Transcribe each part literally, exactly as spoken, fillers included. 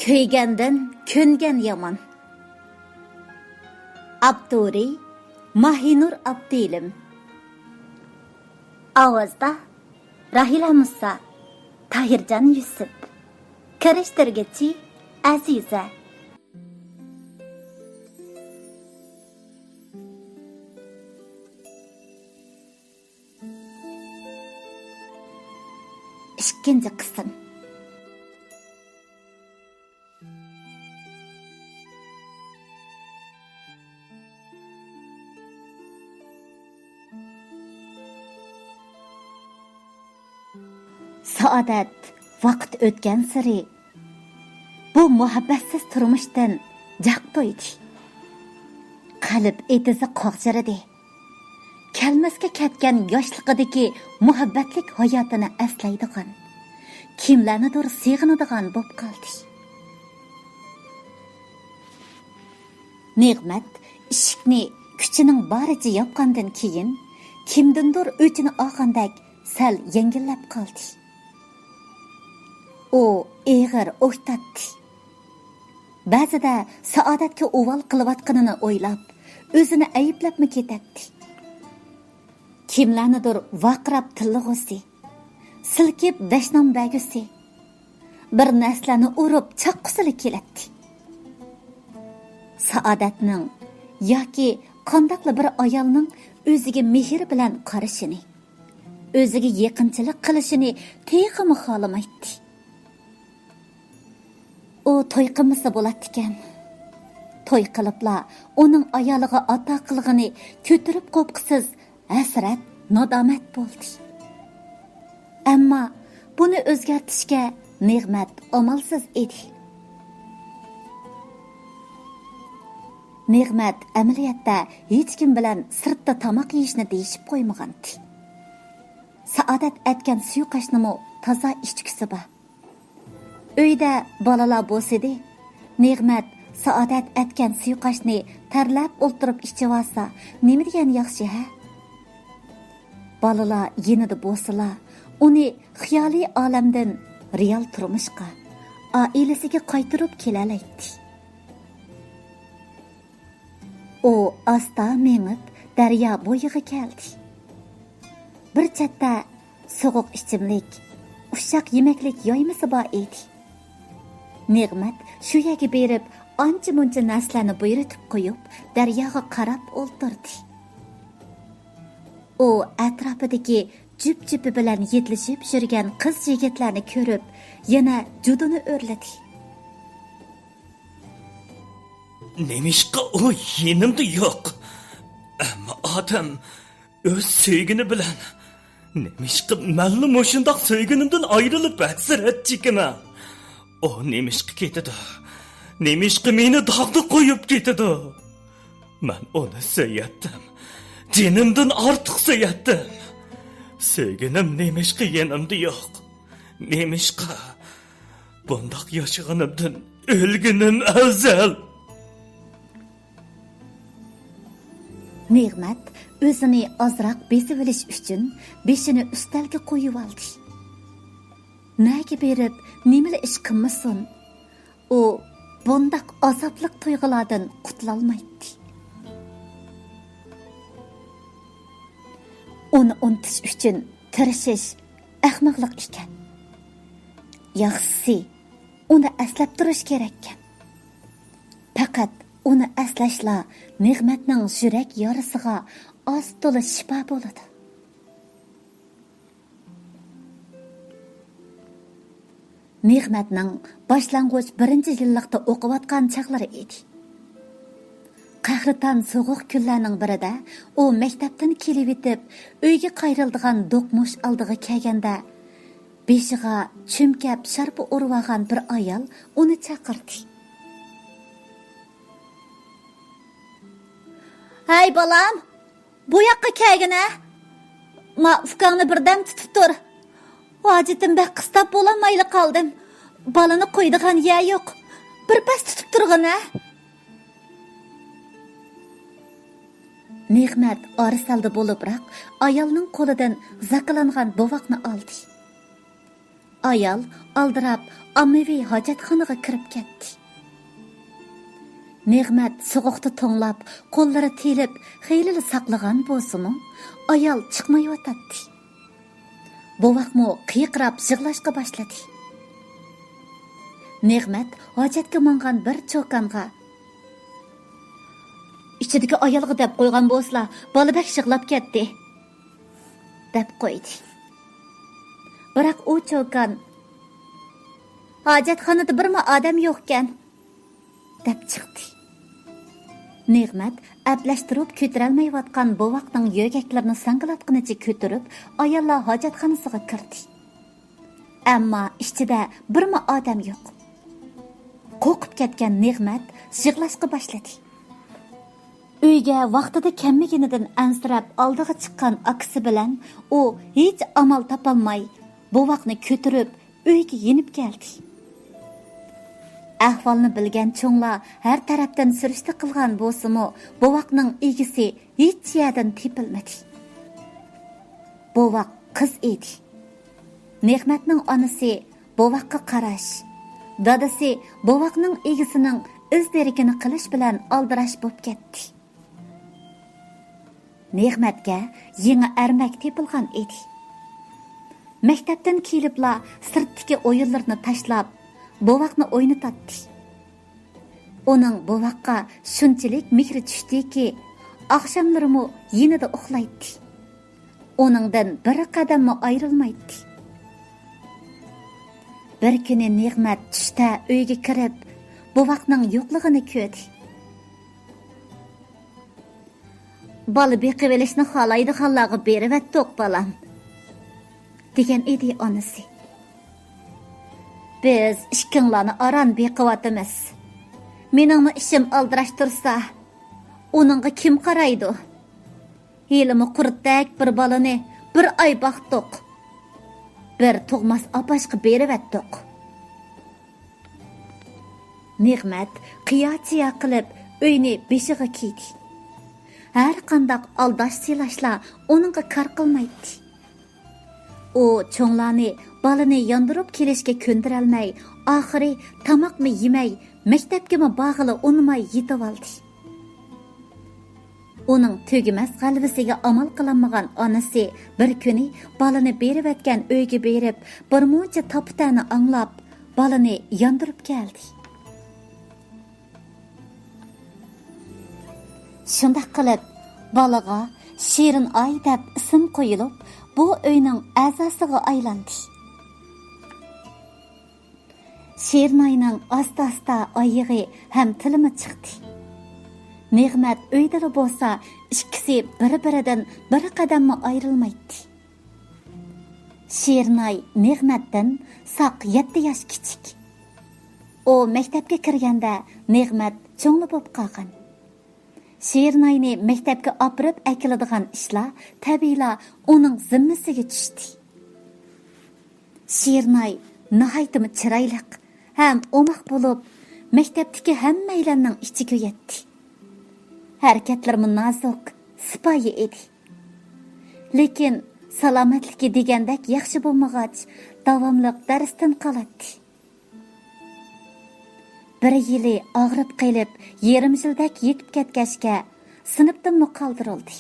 كۆيگەندىن كۆنگەن يامان. ئاپتورى: ماھىنۇر ئابدىلىم. ئاۋازدا: راھىلە مۇسا، تاھىرجان يۈسۈپ. كىرىشتۈرگۈچى: ئەزىزە. ئىككىنچى قىسىم. سائادەت ۋاقىت ئۆتكەنسېرى بۇ مۇھەببەتسىز تۇرمۇشتىن جاق تويدى. قەلب ئېتىزى قاغجىرىدى. كەلمەسكە كەتكەن ياشلىقىدىكى مۇھەببەتلىك ھاياتىنى ئەسلەيدىغان، كىملەرنىدۇر سېغىنىدىغان بولۇپ قالدى. نېغمەت ئىشىكنى كۈچىنىڭ بارىچە ياپقاندىن كېيىن، كىمدىندۇر ئۆچىنى ئالغاندەك سەل يەڭگىللەپ قالدى. ئۇ ئېغىر ئويتاتتى. بەزىدە سائادەتكە ئۇۋال قىلىۋاتقىنىنى ئويلاپ، ئۆزىنى ئەيىبلەپمۇ كېتەتتى. كىملەرنىدۇر ۋارقىراپ تىللىغۇسى، سىلكىپ دەشنام بەرگۈسى، بىر نەرسىلەرنى ئۇرۇپ چاققۇسىلا كېلەتتى. سائادەتنىڭ ياكى قانداقلا بىر ئايالنىڭ ئۆزىگە مېھىر بىلەن قارىشىنى، ئۆزىگە يېقىنچىلىق قىلىشىنى تېخىمۇ خالىمايتتى. ئۇ توي قىلمىسا بولاتتىكەن. توي قىلىپلا ئۇنىڭ ئايالىغا ئاتا قىلغىنى كۆتۈرۈپ قوپقۇسىز ھەسرەت، نادامەت بولدى. ئەمما بۇنى ئۆزگەرتىشكە نېغمەت ئامالسىز ئىدى. نېغمەت ئەمەلىيەتتە ھېچكىم بىلەن سىرتتا تاماق يېيىشنى دېيىشىپ قويمىغانىدى. سائادەت ئەتكەن سۇيۇقئاشنىمۇ تازا ئىچكۈسى بار. ئۆيدە بالىلار بولسىدى، نېغمەت سائادەت ئەتكەن سۇيۇقئاشنى تەرلەپ ئولتۇرۇپ ئىچىۋالسا، نېمە دېگەن ياخشى ھە؟ بالىلار يېنىدا بولسىلا، ئۇنى خىيالىي ئالەمدىن رېئال تۇرمۇشقا، ئائىلىسىگە قايتۇرۇپ كېلەلەيتتى. ئۇ ئاستا مېڭىپ دەريا بويىغا كەلدى. بىر چەتتە سوغۇق ئىچىملىك، ئۇششاق يېمەكلىك يايمىسى بار ئىدى. نېغمەت شۇ يەرگە بېرىپ ئانچە-مۇنچە نەرسىلەرنى بۇيرۇتۇپ قويۇپ، دەرياغا قاراپ ئولتۇردى. ئۇ ئەتراپىدىكى جۈپ-جۈپى بىلەن يېتىلىشىپ يۈرگەن قىز-يىگىتلەرنى كۆرۈپ، يەنە جۇدۇنى ئۆرلىدى. نېمىشقا ئۇ يېنىمدا يوق؟ ھەممە ئادەم ئۆز سۆيگىنى بىلەن. نېمىشقا مەنلا مۇشۇنداق سۆيگىنىمدىن ئايرىلىپ ھەسرەت چېكىمەن؟ ئۇ نېمىشقا كېتىدۇ؟ نېمىشقا مېنى داغدا قويۇپ كېتىدۇ؟ مەن ئۇنى سۆيەتتىم. جېنىمدىن ئارتۇق سۆيەتتىم. سۆيگىنىم نېمىشقا يېنىمدا يوق؟ نېمىشقا؟ بۇنداق ياشىغىنىمدىن ئۆلگىنىم ئەۋزەل. نېغمەت ئۆزىنى ئازراق بېسىۋېلىش ئۈچۈن بېشىنى ئۈستەلگە قويۇۋالدى. نەگە بېرىپ نېمىلا ئىش قىلمىسۇن، ئۇ بۇنداق ئازابلىق تۇيغۇلاردىن قۇتۇلالمايتتى. ئۇنى ئۇنتۇش ئۈچۈن تىرىشىش ئەخمەقلىق ئىكەن. ياخشىسى، ئۇنى ئەسلەپ تۇرۇش كېرەككەن. پەقەت ئۇنى ئەسلەشلا نېغمەتنىڭ يۈرەك يارىسىغا ئاز-تولا شىپا بولىدۇ. نېغمەتنىڭ باشلانغۇچ بىرىنچى يىللىقتا ئوقۇۋاتقان چاغلىرى ئىدى. قەھرىتان سوغۇق كۈنلەرنىڭ بىرىدە ئۇ مەكتەپتىن كېلىۋېتىپ، ئۆيگە قايرىلىدىغان دوقمۇش ئالدىغا كەلگەندە، بېشىغا چۈمكەپ شارپا ئورىۋالغان بىر ئايال ئۇنى چاقىردى. ھەي، بالام! بۇ ياققا كەلگىنە! ما ئۇكاڭنى بىردەم تۇتۇپ تۇر. ھاجىتىم بەك قىستاپ بولالمايلا قالدىم. بالىنى قويىدىغان يەر يوق. بىر پەس تۇتۇپ تۇرغىنە! نېغمەت ئارىسالدى بولۇپراق ئايالنىڭ قولىدىن زاكىلانغان بوۋاقنى ئالدى. ئايال ئالدىراپ ئاممىۋى ھاجەتخانىغا كىرىپ كەتتى. نېغمەت سوغۇقتا توڭلاپ، قوللىرى تېلىپ، خېلىلا ساقلىغان بولسىمۇ، ئايال چىقمايۋاتاتتى. بوۋاقمۇ قىيقىراپ يىغلاشقا باشلىدى. نېغمەت ھاجەتكە ماڭغان بىر چوكانغا، «ئىچىدىكى ئايالغا دەپ قويغان بولسىلا، بالا بەك يىغلاپ كەتتى» دەپ قويدى. بىراق ئۇ چوكان، «ھاجەتخانىدا بىرمۇ ئادەم يوقكەن» دەپ چىقتى. نېغمەت ئەپلەشتۈرۈپ كۆتۈرەلمەيۋاتقان بوۋاقنىڭ يۆگەكلىرىنى ساڭگىلاتقىنىچە كۆتۈرۈپ، ئاياللار ھاجەتخانىسىغا كىردى. ئەمما ئىچىدە بىرمۇ ئادەم يوق. قورقۇپ كەتكەن نېغمەت يىغلاشقا باشلىدى. ئۆيگە ۋاقتىدا كەلمىگىنىدىن ئەنسىرەپ ئالدىغا چىققان ئاكىسى بىلەن ئۇ ھېچ ئامال تاپالماي، بوۋاقنى كۆتۈرۈپ ئۆيگە يېنىپ كەلدى. ئەھۋالنى بىلگەن چوڭلار ھەر تەرەپتىن سۈرۈشتە قىلغان بولسىمۇ، بوۋاقنىڭ ئىگىسى ھېچ يەردىن تېپىلمىدى. بوۋاق قىز ئىدى. نېغمەتنىڭ ئانىسى بوۋاققا قاراش، دادىسى بوۋاقنىڭ ئىگىسىنىڭ ئىز دېرىكىنى قىلىش بىلەن ئالدىراش بولۇپ كەتتى. نېغمەتكە يېڭى ئەرمەك تېپىلغان ئىدى. مەكتەپتىن كېلىپلا سىرتتىكى ئويۇنلىرىنى تاشلاپ، بوۋاقنى ئوينىتاتتى. ئۇنىڭ بوۋاققا شۇنچىلىك مېھرى چۈشتىكى، ئاخشاملىرىمۇ يېنىدا ئۇخلايتتى. ئۇنىڭدىن بىر قەدەممۇ ئايرىلمايتتى. بىر كۈنى نېغمەت چۈشتە ئۆيگە كىرىپ، بوۋاقنىڭ يوقلۇقىنى كۆردى. «بالا بېقىۋېلىشنى خالايدىغانلارغا بېرىۋەتتۇق، بالام» دېگەن ئىدى ئانىسى. «بىز ئىككىڭلارنى ئاران بېقىۋاتىمىز. مېنىڭمۇ ئىشىم ئالدىراش تۇرسا، ئۇنىڭغا كىم قارايدۇ؟ ھېلىمۇ قۇرتتەك بىر بالىنى بىر ئاي باقتۇق. بىر تۇغماس ئاپاشقا بېرىۋەتتۇق.» نېغمەت قىيا-چىيا قىلىپ ئۆينى بېشىغا كىيدى. ھەرقانداق ئالداش-سىلاشلار ئۇنىڭغا كار قىلمايتتى. ئۇ چوڭلارنى بالىنى ياندۇرۇپ كېلىشكە كۆندۈرەلمەي، ئاخىرى تاماقمۇ يېمەي، مەكتەپكىمۇ بارغىلى ئۇنىماي يېتىۋالدى. ئۇنىڭ تۈگىمەس غەلۋىسىگە ئامال قىلالمىغان ئانىسى بىر كۈنى بالىنى بېرىۋەتكەن ئۆيگە بېرىپ، بىرمۇنچە تاپا-تەنە ئاڭلاپ، بالىنى ياندۇرۇپ كەلدى. شۇنداق قىلىپ، بالىغا شېرىن ئاي دەپ ئىسىم قويۇلۇپ، بۇ ئۆينىڭ ئەزاسىغا ئايلاندى. شېرىنئاينىڭ ئاستا-ئاستا ئايىغى ھەم تىلىمۇ چىقتى. نېغمەت ئۆيدىلا بولسا، ئىككىسى بىر-بىرىدىن بىر قەدەممۇ ئايرىلمايتتى. شېرىنئاي نېغمەتتىن ساق يەتتە ياش كىچىك. ئۇ مەكتەپكە كىرگەندە نېغمەت چوڭلا بولۇپ قالغان. شېرىنئاينى مەكتەپكە ئاپىرىپ ئەكېلىدىغان ئىشلار تەبىئىيلا ئۇنىڭ زىممىسىگە چۈشتى. شېرىنئاي ناھايىتىمۇ چىرايلىق ھەم ئوماق بولۇپ، مەكتەپتىكى ھەممەيلەننىڭ ئىچى كۆيەتتى. ھەرىكەتلىرىمۇ نازۇك، سىپايى ئىدى. لېكىن سالامەتلىكى دېگەندەك ياخشى بولمىغاچ، داۋاملىق دەرستىن قالاتتى. بىر يىلى ئاغرىپ قېلىپ، يېرىم يىلدەك يېتىپ كەتكەچكە، سىنىپتىنمۇ قالدۇرۇلدى.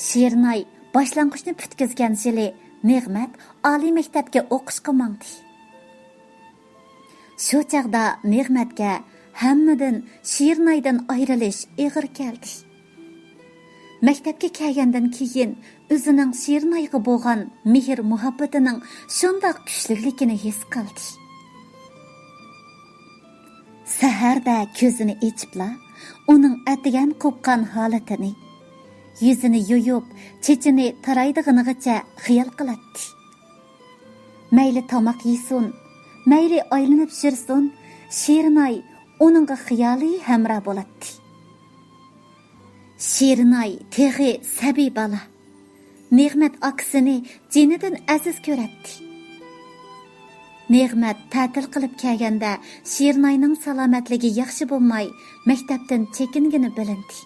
شېرىنئاي باشلانغۇچنى پۈتكۈزگەن يىلى نېغمەت ئالىي مەكتەپكە ئوقۇشقا ماڭدى. شۇ چاغدا نېغمەتكە ھەممىدىن شېرىنئايدىن ئايرىلىش ئېغىر كەلدى. مەكتەپكە كەلگەندىن كېيىن ئۆزىنىڭ شېرىنئايغا بولغان مېھىر-مۇھەببىتىنىڭ شۇنداق كۈچلۈكلۈكىنى ھېس قىلدى. سەھەردە كۆزىنى ئېچىپلا، ئۇنىڭ ئەتىگەن قوپقان ھالىتىنى، يۈزىنى يۇيۇپ، چېچىنى تارايدىغىنىغىچە خىيال قىلاتتى. مەيلى تاماق يېسۇن، مەيلى ئايلىنىپ يۈرسۇن، شېرىنئاي ئۇنىڭغا خىيالىي ھەمراھ بولاتتى. شېرىنئاي تېخى سەبىي بالا. نېغمەت ئاكىسىنى جېنىدىن ئەزىز كۆرەتتى. نېغمەت تەتىل قىلىپ كەلگەندە، شېرىنئاينىڭ سالامەتلىكى ياخشى بولماي، مەكتەپتىن چېكىنگىنى بىلىندى.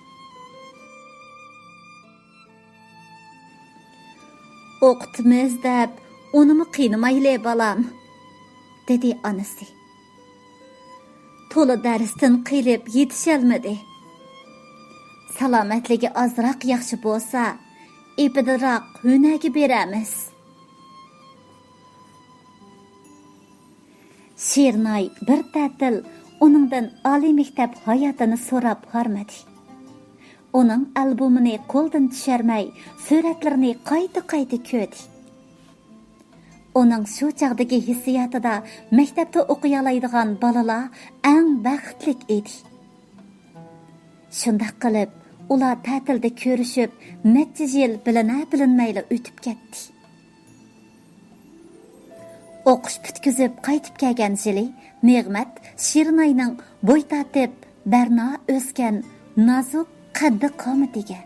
ئوقۇتىمىز دەپ ئۇنىمۇ قىينىمايلى، بالام، دېدى ئانىسى. تولا دەرستىن قېلىپ يېتىشەلمىدى. سالامەتلىكى ئازراق ياخشى بولسا، ئېپىدىراق ھۈنەرگە بېرەرمىز. شېرىناي بىر تەتىل ئۇنىڭدىن ئالىي مەكتەپ ھاياتىنى سوراپ ھارمىدى. ئۇنىڭ ئالبومىنى قولدىن چۈشۈرمەي، سۈرەتلىرىنى قايتا-قايتا كۆردى. ئۇنىڭ شۇ چاغدىكى ھېسسىياتىدا مەكتەپتە ئوقۇيالايدىغان بالىلار ئەڭ بەختلىك ئىدى. شۇنداق قىلىپ، ئۇلار تەتىلدە كۆرۈشۈپ، نەچچە يىل بىلىنە-بىلىنمەيلا ئۆتۈپ كەتتى. ئوقۇش پۈتكۈزۈپ قايتىپ كەلگەن يىلى نېغمەت شېرىناينىڭ بوي تارتىپ، بەرنا ئۆسكەن نازۇك قەددى قامىتىگە،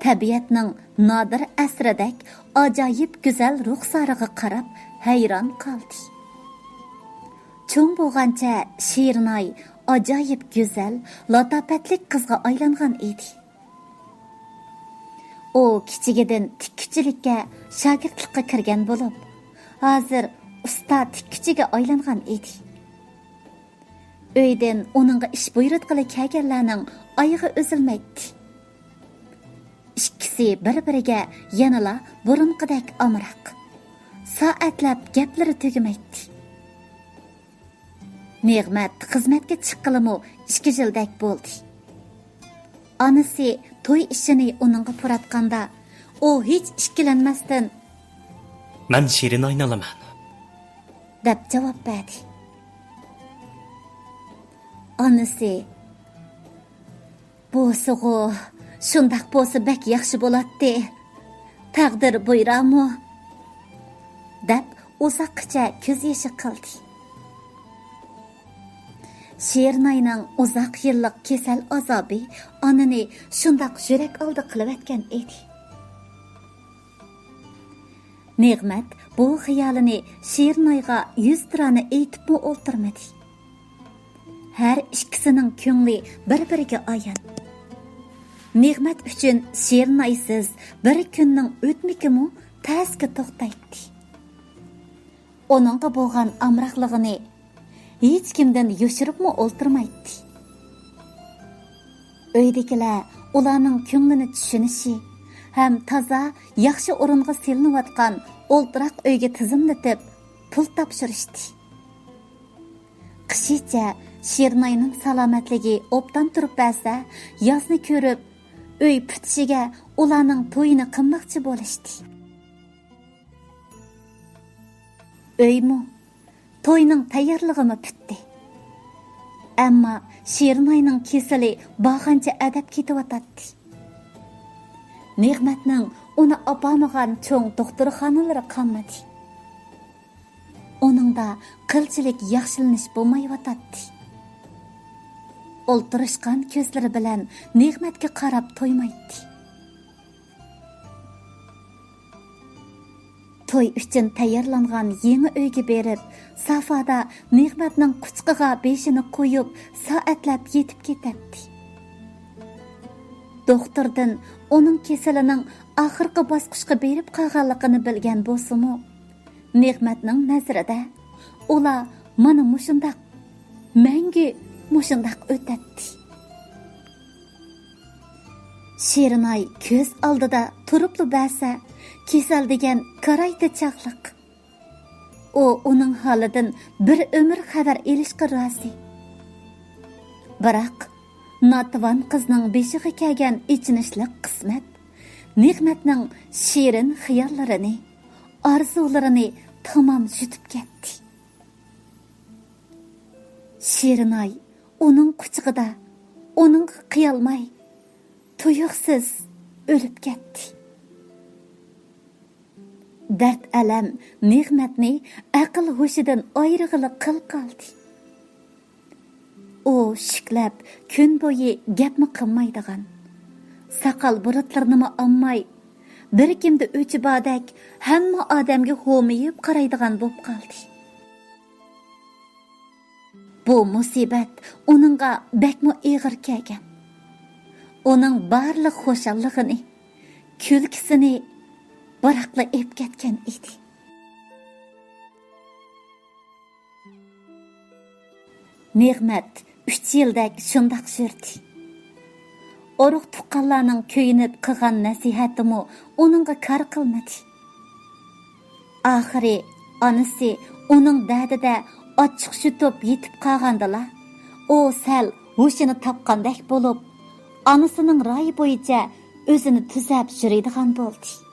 تەبىئەتنىڭ نادىر ئەسىرىدەك ئاجايىپ گۈزەل رۇخسارىغا قاراپ ھەيران قالدى. چوڭ بولغانچە شېرىناي ئاجايىپ گۈزەل، لاتاپەتلىك قىزغا ئايلانغان ئىدى. ئۇ كىچىكىدىن تىككۈچىلىككە شاگىرتلىققا كىرگەن بولۇپ، ھازىر ئۇستا تىككۈچىگە ئايلانغان ئىدى. ئۆيدىن ئۇنىڭغا ئىش بۇيرۇتقىلى كەلگەنلەرنىڭ ئايىغى ئۈزۈلمەيتتى. ئىككىسى بىر-بىرىگە يەنىلا بۇرۇنقىدەك ئامراق. سائەتلەپ گەپلىرى تۈگىمەيتتى. نېغمەت خىزمەتكە چىققىلىمۇ ئىككى يىلدەك بولدى. ئانىسى توي ئىشىنى ئۇنىڭغا پۇراتقاندا، ئۇ ھېچ ئىككىلەنمەستىن، مەن شېرىناينى ئالىمەن، دەپ جاۋاب بەردى. ئانىسى، بولسىغۇ، شۇنداق بولسا بەك ياخشى بولاتتى. تەقدىر بۇيرامۇ؟ دەپ ئۇزاققىچە كۆز يېشى قىلدى. شېرىناينىڭ ئۇزاق يىللىق كېسەل ئازابى ئانىنى شۇنداق يۈرەك ئالدى قىلىۋەتكەن ئىدى. نېغمەت بۇ خىيالىنى شېرىنايغا يۈزتۇرانە ئېيتىپمۇ ئولتۇرمىدى. ھەر ئىككىسىنىڭ كۆڭلى بىر-بىرىگە ئايان. نېغمەت ئۈچۈن شېرىنايسىز بىر كۈننىڭ ئۆتمىكىمۇ تەسكە توختايتتى. ئۇنىڭغا بولغان ئامراقلىقىنى ھېچكىمدىن يوشۇرۇپمۇ ئولتۇرمايتتى. ئۆيدىكىلەر ئۇلارنىڭ كۆڭلىنى چۈشىنىشى ھەم تازا ياخشى ئورۇنغا سېلىنىۋاتقان ئولتۇراق ئۆيگە تىزىملىتىپ پۇل تاپشۇرۇشتى. قىشىچە شېرىناينىڭ سالامەتلىكى ئوبدان تۇرۇپ بەرسە، يازنى كۆرۈپ، ئۆي پۈتۈشىگە ئۇلارنىڭ تويىنى قىلماقچى بولۇشتى. ئۆيمۇ، توينىڭ تەييارلىقىمۇ پۈتتى. ئەمما شېرىناينىڭ كېسىلى بارغانچە ئەدەپ كېتىۋاتاتتى. نېغمەتنىڭ ئۇنى ئاپارمىغان چوڭ دوختۇرخانىلىرى قالمىدى. ئۇنىڭدا قىلچىلىك ياخشىلىنىش بولمايۋاتاتتى. ئولتۇرۇشقان كۆزلىرى بىلەن نېغمەتكە قاراپ تويمايتتى. توي ئۈچۈن تەييارلانغان يېڭى ئۆيگە بېرىپ، سافادا نېغمەتنىڭ قۇچىقىغا بېشىنى قويۇپ، سائەتلەپ يېتىپ كېتەتتى. دوختۇردىن ئۇنىڭ كېسىلىنىڭ ئاخىرقى باسقۇچقا بېرىپ قالغانلىقىنى بىلگەن بولسىمۇ، نېغمەتنىڭ نەزىرىدە ئۇلار مانا مۇشۇنداق مەڭگۈ مۇشۇنداق ئۆتەتتى. شېرىناي كۆز ئالدىدا تۇرۇپلا بەرسە، كېسەل دېگەن گارايتى چاغلىق. ئۇ ئۇنىڭ ھالىدىن بىر ئۆمۈر خەۋەر ئېلىشقا رازى. بىراق، ناتىۋان قىزنىڭ بېشىغا كەلگەن ئېچىنىشلىق قىسمەت نېغمەتنىڭ شېرىن خىياللىرىنى، ئارزۇلىرىنى تامام يۇتۇپ كەتتى. شېرىناي ئۇنىڭ قۇچىقىدا ئۇنىڭغا قىيالماي، تۇيۇقسىز ئۆلۈپ كەتتى. دەرد-ئەلەم نېغمەتنى ئەقىل-ھوشىدىن ئايرىغىلى قىل قالدى. ئۇ شۈكلەپ كۈن بويى گەپمۇ قىلمايدىغان، ساقال-بۇرۇتلىرىنىمۇ ئالماي، بىر كىمدە ئۆچى باردەك ھەممە ئادەمگە ھومىيىپ قارايدىغان بولۇپ قالدى. بۇ مۇسىبەت ئۇنىڭغا بەكمۇ ئېغىر كەلگەن. ئۇنىڭ بارلىق خۇشاللىقىنى، كۈلكىسىنى بىراقلا ئېلىپ كەتكەن ئىدى. نېغمەت ئۈچ يىلدەك شۇنداق يۈردى. ئۇرۇق-تۇغقانلارنىڭ كۆيۈنۈپ قىلغان نەسىھەتىمۇ ئۇنىڭغا كار قىلمىدى. ئاخىرى ئانىسى ئۇنىڭ دەردىدە ئاچچىق يۇتۇپ يېتىپ قالغاندىلا، ئۇ سەل ھوشىنى تاپقاندەك بولۇپ، ئانىسىنىڭ رايى بويىچە ئۆزىنى تۈزەپ يۈرىدىغان بولدى.